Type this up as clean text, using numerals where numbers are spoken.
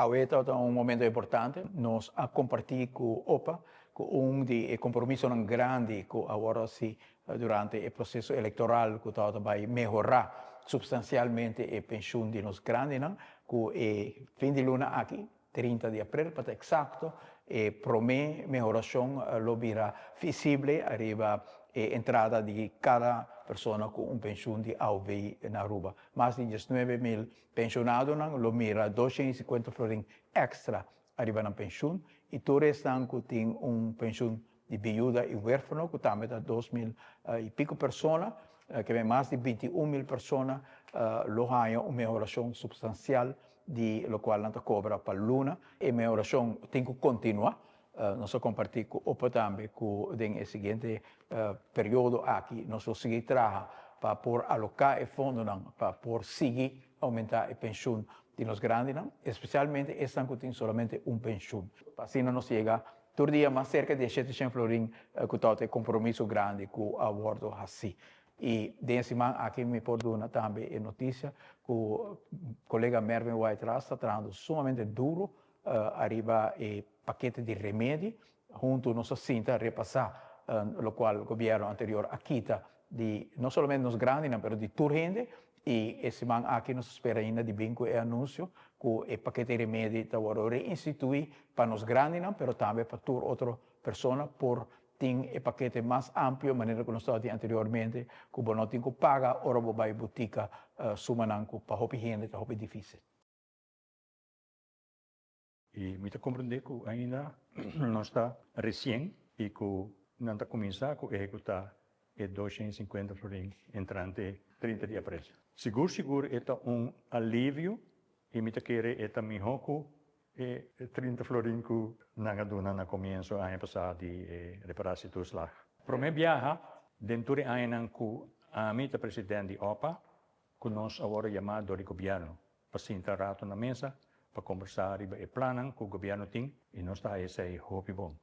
Awe ta un momento importante. Nos a comparti cu OPA, cu un di compromiso grandi cu awor si durante e proceso electoral cu ta bay mehora substancialmente e pensioen di nos grandinan, cu e fin di luna aki, 30 di april, pa ta exacto, e prome mehoracion lo bira visible ariba e entrada di cada persona cu un pensioen di AOV na Aruba. Mas di 19 mil pensionadonan lo mira 250 florin extra ariba nan pensioen y tur esnan cu tin un pensioen di viuda y huerfano, cu tambe ta 2 mil y pico persona, cu mas di 21 mil persona lo haya un mehoracion substancial di locual nan ta cobra pa luna. E mehoracion tin cu continua. Nos a comparti cu OPA tambe cu den e siguiente periodo aki nos lo sigui traha pa por aloca e fondonan pa por sigui aumenta e pensioen di nos grandinan, especialmente esnan cu tin solamente un pensioen. Asina nos yega tur dia mas cerca di 700 florin cu ta e compromiso grandi cu a wordo haci. Y den siman aki mi por duna tambe e noticia cu colega Mervin Wyatt-Ras ta trahando sumamente duro ariba e pakete di remedi. Hunto nos a sinta repasa locual gobierno anterior a kita di no solamente nos grandinan, pero di tur hende, y e siman aki nos ta spera ainda di bin cu e anuncio cu e pakete di remedi ta wordo reinstitui pa nos grandinan, pero tambe pa tur otro persona por tin e pakete mas amplio manera cu nos tabatin anteriormente, cu bo no tin cu paga ora bo bay botica sumanan cu pa hopi hende ta hopi dificil. Y mi ta comprende cu ainda no ta recien y cu nan ta cuminsa cu ehecuta e 250 florin entrante 30 di april. Sigur sigur e ta un alivio y mi ta kere e ta miho cu e 30 florin cu nan a duna na comienso aña pasa di reparatietoeslag. Prome biaha den tur e añanan cu ami ta presidente di OPA cu nos a wordo yama door di gobierno pa sinta rato na mesa pa conversa riba e plannan cu gobierno tin y nos ta haya esey hopi bon.